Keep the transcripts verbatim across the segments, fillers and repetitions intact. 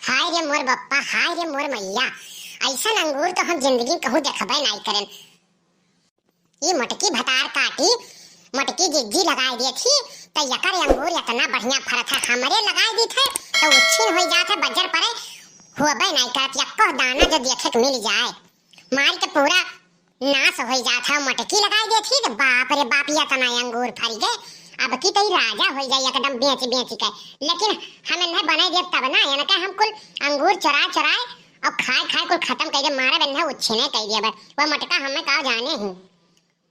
हाय रे मोर बप्पा, हाय रे मोर मइया, अइसन अंगूर तो हम जिंदगी में कहूँ देखबे नाई करेन। ई मोटकी भतार काटी, मोटकी जिज्जी लगाए देत ही, त यकर अंगूर इतना बढ़िया फरत है, हमरे लगाए दीत है, त उच्छिन होइ जात है, बज्जर परे, होबे नाई करत, यक्को दाना जो देखे के मिल जाए, मार के पूरा नाश होइ जात है। मोटकी लगाए देत ही, त बाप रे बाप, इतना अंगूर फरी गए, अब की तो ई राजा होइ जाए एकदम बेच बेच के, लेकिन हम इन्हें बने देब तब ना, इनके हम कुल अंगूर चुराए चुराए और खाए खाए कुल खत्म कइ दे, मारे बन्ने उच्छिने कइ दे बस। वह मोटका हमें का जाने ही।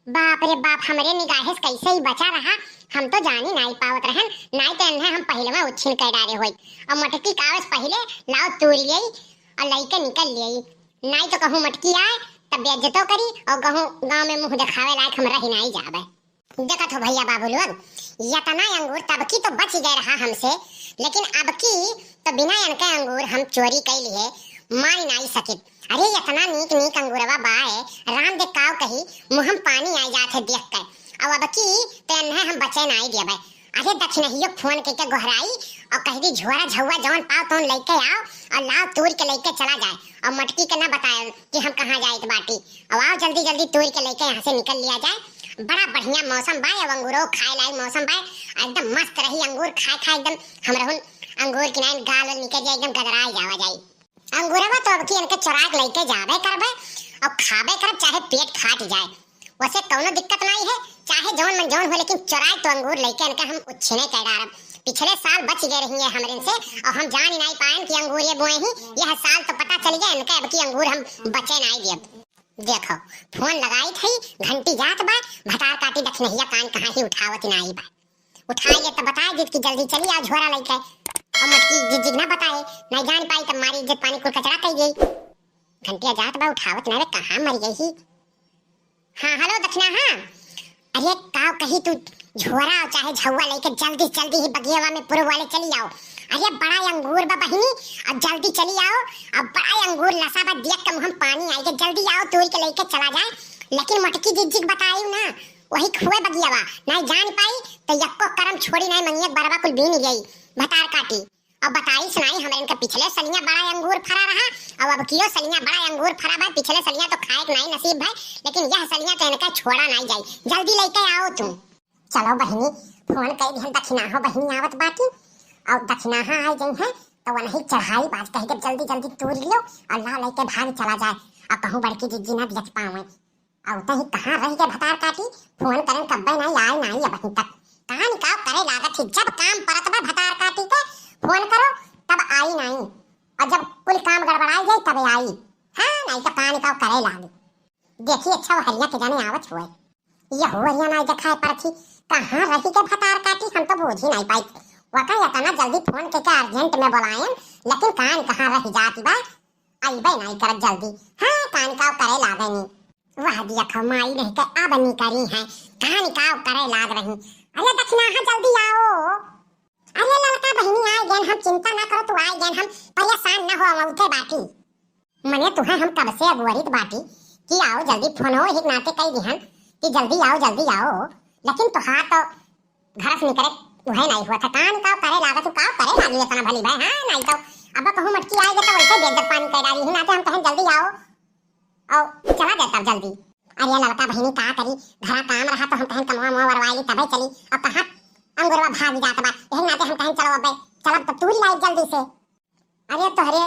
बाप रे बाप, हमरे निगाहे से कैसे ही बचा रहा, हम तो जानी नाई पावत रहन, नाई तो इन्हें हम पहले में उच्छिन कर डारे होई। और मोटकी कावस पहले लाओ तूर लियई और लइके निकल लियई, नाई तो कहूँ मोटकी आए तब बेइज्जतो करी और कहूँ गाँव में मुँह दिखावे लायक हम रही नाई जाबे। देखत हो भइया बाबू लोग, यतना अंगूर तब की तो बच गए रहा हमसे, लेकिन अब की तो बिना इनके अंगूर हम चोरी कइ लिए मारी नाई सकित। अरे यतना नीक नीक अंगूरवा बाए, राम दे काव कही, मुँह में पानी आइ जात है देख के। अब अब की तो इन्हें हम बचे नाई देबे। अरे दखिनहियो फोन कइके गोहराई और कह दी झोरा झउआ जौन पाओ तौन लइके आओ और लाओ तूर के लइके चला जाए और मोटकी के ना बताए कि हम कहाँ जाइत बाटी। अब आओ जल्दी जल्दी तूर के लइके यहाँ से निकल लिया जाए। बड़ा बढ़िया मौसम बा, अब अंगूरो खाए लायक मौसम बा, एकदम मस्त रही अंगूर खाए खाए, एकदम हमरहुन अंगूर किनाइन गाल वाल निकल जाए, एकदम गदराए जावा जाए। अंगूरवा तो अब की इनके चुराए के लइके जाबे करबे और खाबे करब, चाहे पेट फाट जाए, वैसे कौनो दिक्कत नाई है, चाहे जौन मन जौन हो, लेकिन चुराए तो अंगूर लइके इनके हम उच्छिने कर डारब। पिछले साल बच गए रही है हमरे से, और हम जान ही नाई पाएन कि अंगूर ये बोए ही, यह साल तो पता चल गया इनके, अब की अंगूर हम बचे नाई देब। देखो, फोन लगाई थी, घंटी जात बा, भतार काटी दखिनहिया कान कहाँ ही उठावत नाई बा। उठाए ले तो बताए दीत कि जल्दी चली आओ झोरा लइके। और मोटकी जिज्जी ना बताए, नहीं जान पाई तब मारी इज्जत पानी कुल कचरा कइ गई। घंटिया जात बा उठावत ना रे, कहाँ मर गई ही। हाँ, हेलो दखिना, हाँ। अरे का कही तू झोरा चाहे झउआ लइके जल्दी जल्दी ही बगियावा में पूरब वाले चली आओ। अरे बड़ा अंगूर बा बहिनी, अब जल्दी चली आओ। अब बड़ा अंगूर लसा बा, देख के मुँह में पानी आइ गए, जल्दी आओ तूर के लइके चला जाए। लेकिन मोटकी जिज्जी के बताई ना, वही खुए बगियावा, नाई जान पाई तो यक्को करम छोड़ी नाई, मंगिया बरवा कुल बीन गई। भतार काटी। अब बताई सुनाई हमरे इनके पिछले सलिया बड़ा अंगूर फरा रहा, और अब कियो सलिया बड़ा अंगूर फरा बा, पिछले सलिया तो खाए के नाई नसीब भय, लेकिन यह सलिया तो इनका छोड़ा नाई जाई। जल्दी लइके आओ तू। चलो बहिनी, फोन कइ दिहन दखिनाहो बहिनी आवत बाटी, और दखिनाहा आइ जइहैं तो वनही चढ़ाई बाज कह के जल्दी जल्दी तूर लियो और ला लइके भाग चला जाए, और कहूँ बड़की जिज्जी ना देख पावे। अउ तही कहाँ रहि गए भतार काटी, फोन करेन कब्बे नाई, आए नाई अबहीं तक। कहाँ निकाव करे लागत ही, जब काम परत बा भतार काटी के फोन करो तब आई नाई, और जब कुल काम गड़बड़ाई जाई तबे आई। हाँ, नाई तो कहाँ निकाव करे लागी। देखी अच्छा वो हरिया के जाने आवत हुए। ये हो हरिया नाई देखाए परत ही, कहाँ रहि गए भतार काटी, हम तो बूझी नाई पाई। वका इतना जल्दी फोन के, के अर्जेंट में बोलायन, लेकिन कान कहाँ रहि जाती बा। अइबे नाई करत जल्दी। हाँ, कान काव करे लागेनी। वह दिया खमाई रह के अब निकरी हैं। कान काव करे लाग रही। अरे दखिनाहा जल्दी आओ। अरे ललका बहिनी आइ गएन, हम चिंता ना करो, तू आइ गएन, हम परेशान ना हो, हम उठे बाटी। मने तुहे हम कब से अगुवरित बाटी कि आओ जल्दी, फोन हो एक नाते कइ दिहन कि जल्दी आओ, जल्दी आओ, लेकिन तोहार तो घर से निकरे उहे नाई हुआ था। कान काव करे लागत हूँ, काव करे लागी इतना भली भाई, हाँ, नाई तो अब कहूँ मोटकी आइ गए तो वैसे बेइज्जत पानी कर डाली ही, नाते हम कहेन जल्दी आओ और चला जाए तब जल्दी। अरे ललका बहिनी का करी, घरा काम रहा तो हम कहेन कमवा मवा वरवाई ली तबे चली, अब कहाँ अंगुरवा भाग जात बा, यही नाते हम कहेन चलो अबे, चलब तो तूरी लाई जल्दी से। अरे तोहरे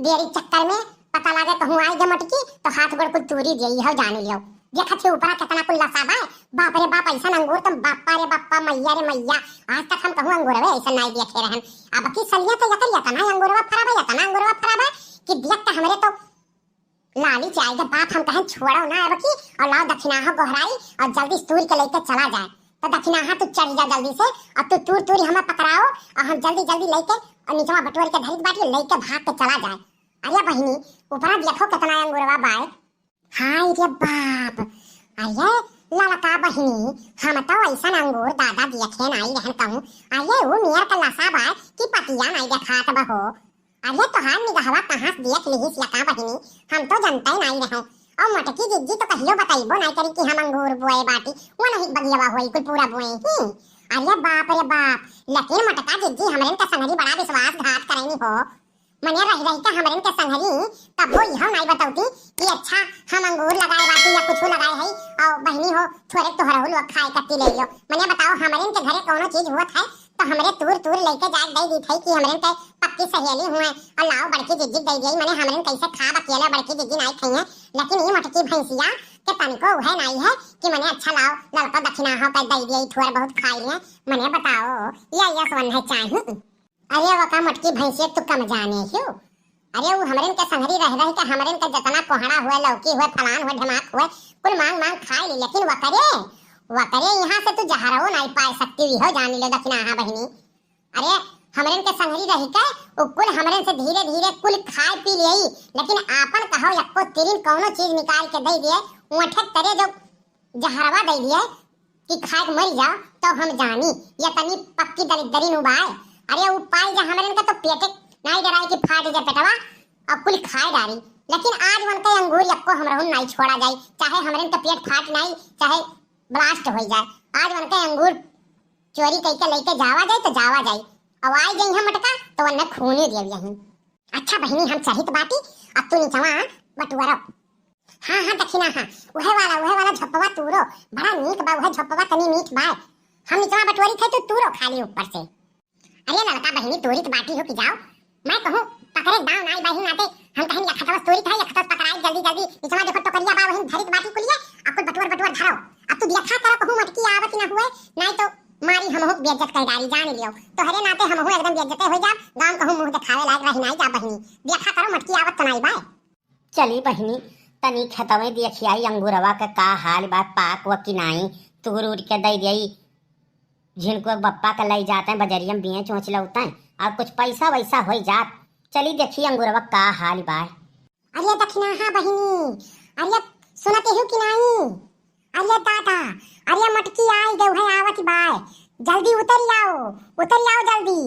देरी चक्कर में पता लागे कहूँ आइ गे मोटकी तो हाथ गोड़ कुल तूरी दिए, यह जानी लियो। देखत ही ऊपरा कितना कुल लसा बा, बाप रे बाप, ऐसा अंगूर तुम बापा रे बापा, मैया रे मैया, आज तक हम कहूँ अंगूरवे ऐसा नाई देखे रहन। अब की सलिया तो यकर यतना अंगूरवा फरा बा, यतना अंगूरवा फरा बा कि देख के हमरे तो लाली जाए गे बाप, हम कहेन छोड़ो ना अब की, और लाओ दखिनाहा गोहराई और जल्दी से तूर के लइके चला जाए। तो दखिनाहा तू चढ़ जा जल्दी से, और तू तूर तूरी हमें पकड़ाओ, और हम जल्दी जल्दी लइके और निचवा बटोर के धरित बाटी, लइके भाग के चला जाए। अरे बहिनी, ऊपरा देखो कितना अंगूरवा बाय। हाय रे बाप, अरे ललका बहिनी, हम तो ऐसा अंगूर दादा देखे नाई रहन कहूँ। अरे ऊ नियर का लसा बाय कि पतिया नाई देखात बहो। अरे तोहार निगहवा कहाँ से देख लिहिस यका बहिनी, हम तो जनते नाई रहूं। और मोटकी जिज्जी तो कहियो बतइबो नाई करी कि हम अंगूर बोए बाटी, वो नहीं बगियावा होई कुल पूरा बोए ही। अरे बाप रे बाप, लेकिन मोटका जिज्जी हमरे का संगरी बड़ा विश्वासघात करैनी हो। मने रहि रहि के हमरेन के संघरी तब्बो इहो नाई बतौती कि अच्छा हम अंगूर लगाए बाटी या कुछ लगाए है, और बहिनी हो थोरे तोहरहु लोग खाए कत्ती ले लियो। मने बताओ, हमरेन के घरे कौनो चीज होत है तो हमरे तूर तूर लेके जाके दे दीत है कि हमरेन के पक्की सहेली हुए और लाओ बड़की जिज्जी दे दिए। मने हमरेन कैसे खाब अकेले, बड़की जिज्जी नाई खाइए, लेकिन ई मोटकी भैंसिया के तनिको उहे नाई है कि मने अच्छा लाओ ललका दक्षिणा हो के दे दिए, थोर बहुत खाई लिए। मने बताओ, ये यस वन है चाही। अरे वका मोटकी भैंसिया, तू कम जाने हो। अरे उ हमरेन के संघरी रह रह के हमरेन के जतना कोहड़ा हुए, लौकी हुए, फलान हुए, ढमाक हुए, कुल मांग मांग खाई ली, लेकिन वकरे, वकरे यहाँ से तू जहरवो नाई पाए सकती हो, जानी ले दक्षिणा। हाँ बहिनी, अरे हमरेन के संघरी रह के उ कुल हमरेन से धीरे धीरे कुल खाए पी लियई, लेकिन आपन कहो यक्को तिरिन कौनो चीज निकाल के दे दिए, उठे तरे जो जहरवा दे दिए कि खाए के मरी जाओ, तो हम जानी ये तनी पक्की दलिद्दरी नु बाय। अरे उ पाई जा हमरेन के तो पेटे नाई डराए कि फाट जाए पेटवा, अब कुल खाए डारी। लेकिन आज उनके अंगूर यक्को हमरहुन नाई छोड़ा जाए, चाहे हमरेन के पेट फाट नाई, चाहे ब्लास्ट हो जाए। आज उनके अंगूर चोरी कई के लेके जावा जाए तो जावा जाए, अब आई गई हम मटका तो उन्हें खूने देव यहीं। अच्छा बहिनी, हम चढ़ित बाटी, अब तू निचवा बटुअरब। हाँ हाँ दखिना, हाँ, उहे वाला, उहे वाला झोपवा तूरो, बड़ा नीक बा उहे झोपवा, तनी मीठ बा। हम निचवा बटुअरी थे, तू तूरो खाली ऊपर से। अरे ललका बहिनी, तूरित बाटी हो कि जाओ, मैं कहूँ पकड़े दाव नाई बाही नाते हम कहें यखतवस तूरित है, यखतवस पकड़ाई जल्दी जल्दी। निचवा देखो टोकरिया बा, वहीं धरित बाटी कुलिए, अब कुल बटुअर बटुअर धरो। अब तू देखा करो कहूँ मटकी आवत ना हुए, नाई तो मारी हमहू बेइज्जत कर डारी, जान लियो। तोहरे नाते हमहू एकदम बेइज्जते हो जाब, गाँव कहूँ मुँह देखावे लायक रही नाई जा बहिनी। देखा करो मटकी आवत तो नाई बाय। चली बहिनी, तनी खेतवे देखियाई अंगूरवा के का हाल बा, पाक व कि नाई, तूर उर के दई दियाई। झिनको के बप्पा के लई जाते हैं बजरिया में, बिये चोंच लौते हैं, और कुछ पैसा वैसा होई जात। चली देखी अंगूरवा का हाल बा। अरे दखिना, हाँ बहिनी, अरे सुनते हो कि नाई? अरे दादा, अरे मटकी आई गए है, आवत बाय, जल्दी उतर आओ, उतर आओ जल्दी।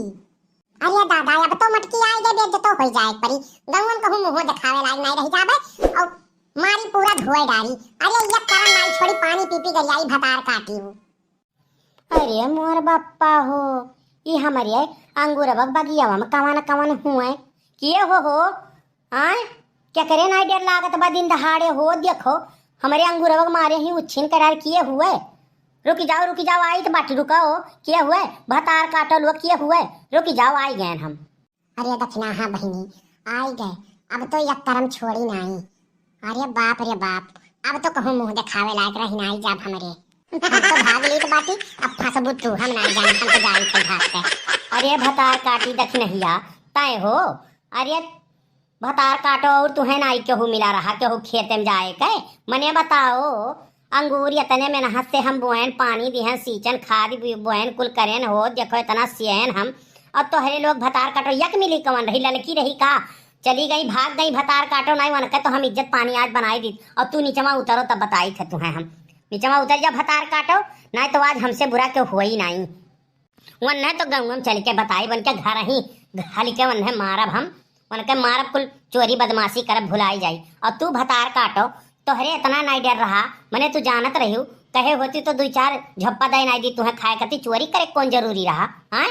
अरे दादा, अब तो मटकी आई गए, बेइज्जतो हो जाए परी, गौवन कहूँ मुँह देखावे लायक नहीं रह जाबे, और मारी पूरा धोए डारी। अरे ये करम नाई छोड़ी, पानी पी पी गरियाई भतार काटी हूँ। अरे मोर बप्पा हो, ई हमरे अंगूरवा के बगियावा में कवन कवन हुए? किए हो हो? आय, केकरे नाई डर लागत बा दिन दहाड़े हो? देखो, हमरे अंगूरवा के मारे ही उच्छिन करार किए हुए। रुकि जाओ, रुकि जाओ, आई तो बाटी, रुको, किए हुए? भतार काटो लोग, किए हुए? रुकि जाओ, आई गए हम। अरे दखिना, हाँ बहिनी, आई गए। अब तो यक करम छोड़ी नाई। अरे बाप रे बाप, अब तो कहूँ मुँह देखावे लायक रही नाई जाब हमरे। हम तो भाग लीत बाटी, अब फंसबू तू, हम नाई जाने, हम तो जाई थे भाग के। अरे भतार काटी दखिनहिया, तय हो। अरे भतार काटो और तुहें नाई केहू मिला रहा, केहू खेते में जाए के? मने बताओ, अंगूर इतने मेहनत से हम बोएन, पानी दिहन, सींचन, खाद बो-, बोएन, कुल करेन हो, देखो इतना सियन हम। और तोहरे लोग भतार काटो, यक मिली कवन रही, ललकी रही का? चली गई, भाग गई भतार काटो, नाई वनके तो हम इज्जत पानी आज बनाई दी। और तू निचवा उतरो तब बताई थे तुहें हम। निचवा उतर जा भतार काटो, नाई तो आज हमसे बुरा केहू हुई नाई। वन्हे तो गंगम चल के बताई, बन के घर ही घल के वन्हे मारब हम। उनके मारब कुल चोरी बदमाशी करब भुलाई जाई। और तू भतार काटो, तोहरे इतना नाई डर रहा, मने तू जानत रहियो, कहे होती तो दुई चार झप्पा दे नाई दी तुहें खाए कती, चोरी करे कौन जरूरी रहा, हाँ?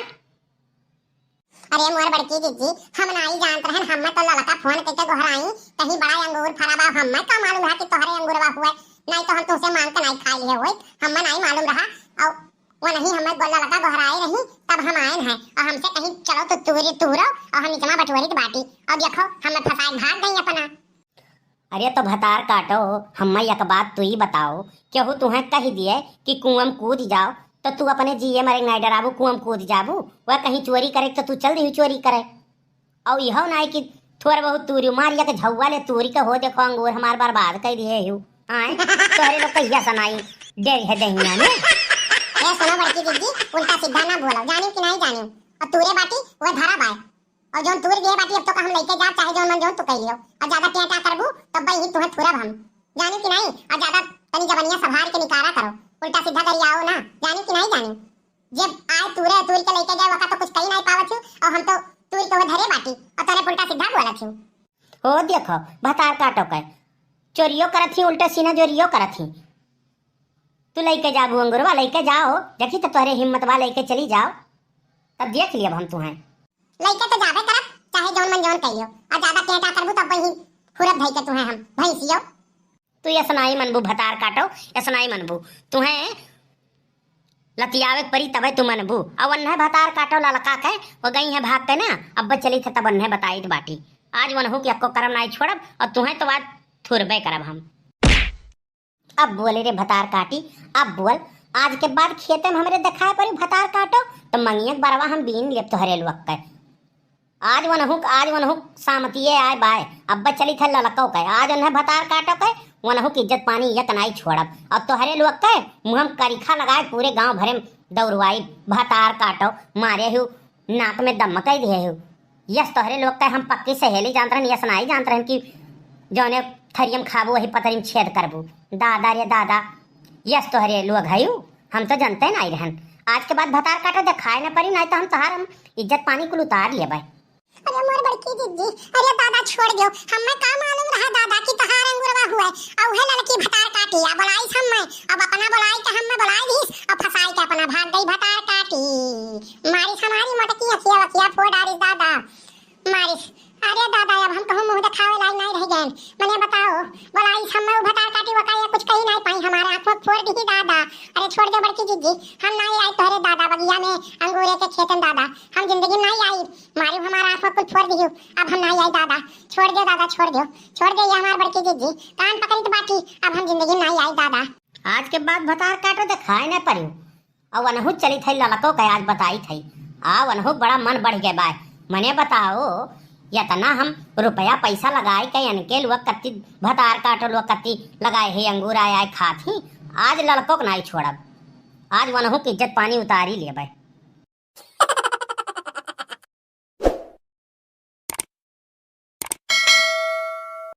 अरे मोर बड़की जिज्जी, हम नाई जानत रहन, हम्मे तो ललका फोन करके गोहराई, कहीं बड़ा अंगूर फरा बा, हम्मे का मालूम रहा कि तोहरे अंगूरवा हुए, नाई तो हम तुमसे मांग के नाई खाई लिए होइत, हम्मे नाई मालूम रहा। और वो नहीं हमें गोला लगा गोहराए रही, तब हम आए हैं और हमसे कहीं चलो तो तूरी तूरो और हम निचमा बटोरी के बाटी और देखो हमें फंसाए भाग गई अपना। अरे तो भतार काटो, हमें एक बात तू ही बताओ, केहू तुहें कह दिए कि कुआं में कूद जाओ तो तू अपने जिए मरे नहीं डराबू, कुआं में कूद जाबू? वह कहीं चोरी करे तो तू चल रही चोरी करे। और इहो नाई कि थोड़ा बहुत तूरी मार या के झौवा ले तूरी के हो, देखो अंगूर हमार बर्बाद कर दिए हु। आए तोहरे लोग कहिया सनाई डर है दहिया में। ए सुनो बड़की दीदी, उल्टा सीधा ना बोलो, जानी कि नहीं जानी? और तूरे बाटी वह धरा बाय, और जोन तूर दिए बाटी अब तो हम लेके जा, चाहे जोन मन जोन तू कह लियो, और ज्यादा टेटा करबू तब ही तुम्हें थुरब हम, जानी कि नहीं? और ज्यादा तनी जबनिया संभाल के निकारा करो, उल्टा सीधा करी आओ ना, जानी कि नहीं जानी? जब आए तूरे तूर के लेके जाए वका तो कुछ कही नहीं पावत हूँ, और हम तो तूर के वो धरे बाटी और तने उल्टा सीधा बोलत हूँ। हो देखो भतार काटो के चोरियो करत ही, उल्टा सीना चोरियो करत ही। तू लेके जाबू अंगुरवा, लेके जाओ, देखी तो तोहरे हिम्मत बा, लेके चली जाओ, तब देख लियब हम तुहें। लेके तो जाबे करब, चाहे जौन मन जौन कहियो, और ज्यादा टेटा करबू तब वही हुरब धई के तुहे हम भैंसियो। तू यस नाई मनबू भतार काटो, यस नाई मनबू। तुहे लतियावे के परी तबे तू मनबू। अब वन्हे भतार काटो ललका के, वो गई है भाग के ना, अब चली थे तब वन्हे बताइत बाटी। आज वनहू के अक्को करम नाई छोड़ब, और तुहे तो आज थुरबे करब हम। अब बोले रे भतार काटी, अब बोल, आज के बाद खेते में हमरे देखाए परी भतार काटो, तो मंगिया के बरवा हम बीन लेब तोहरे लुअक के। आज वनहुक, आज वनहुक सामतिये आए बाय, अब्बे चली थे ललको के, आज उन्हें भतार काटो के, वनहुक इज्जत पानी एक नाई छोड़ब। अब तोहरे लुअक के मुँह में करिखा लगाए पूरे गाँव भरे में दौड़वाई, भतार काटो, मारे हु नाक में दम कह दिए हु। यस तोहरे लोग के हम पक्की सहेली जानत रहन, यस नाई जानत रहन कि जौने थरियम खाबू वही पतरी में छेद करबू। दादा रे दादा, यस तोहरे लोग हयू, हम तो जनते नाई रहन। आज के बाद भतार काटो देखाए न परी, नाई तो हम तोहार हम इज्जत पानी कुल उतार लेबै। अरे मोर बड़की जिज्जी, अरे दादा छोड़ दो, हमें का मालूम रहा दादा कि तोहार अंगुरवा हुए, और उहे ललकी भतार काटी, आ बोलाइस हमें, अब अपना बोलाई के हमें बोलाई दीस, अब फसाई के अपना भाग गई भतार काटी। मारिस हमारी मोटकी अखिया वखिया फोड़ डारिस दादा, मारिस। अरे दादा, अब हम कहूँ मुँह देखावे लायक नाई रह गए। मने बताओ, बोलाइस हमें उ भतार काटी वका या कुछ कही नाई पाई, हमारे आँख में फोड़ दी दादा। अरे छोड़ दो बड़की जिज्जी, हम नाई आई तोहरे दादा बगिया में अंगूरे के खेतन दादा, हम जिंदगी में नाई आई। मारू हमारा आँख में कुल फोड़ दियो, अब हम नाई आई दादा। छोड़ दो दादा, छोड़ दो, छोड़ दो, ये हमार बड़की जिज्जी कान पकड़ित बाटी, अब हम जिंदगी में नाई आई दादा। आज के बाद भतार काटो देखाए ना पड़ियो। और वनहु चली थई ललको के आज बताई थई। आ वनहु बड़ा मन बढ़ गए बाय। मने बताओ, इतना हम रुपया पैसा लगाई के इनके लोग कत्ती भतार काटो लोग कत्ती लगाए है, अंगूर आए आए खात ही। आज ललको के नाई छोड़ब, आज वनहु के इज्जत पानी उतारी लेबै।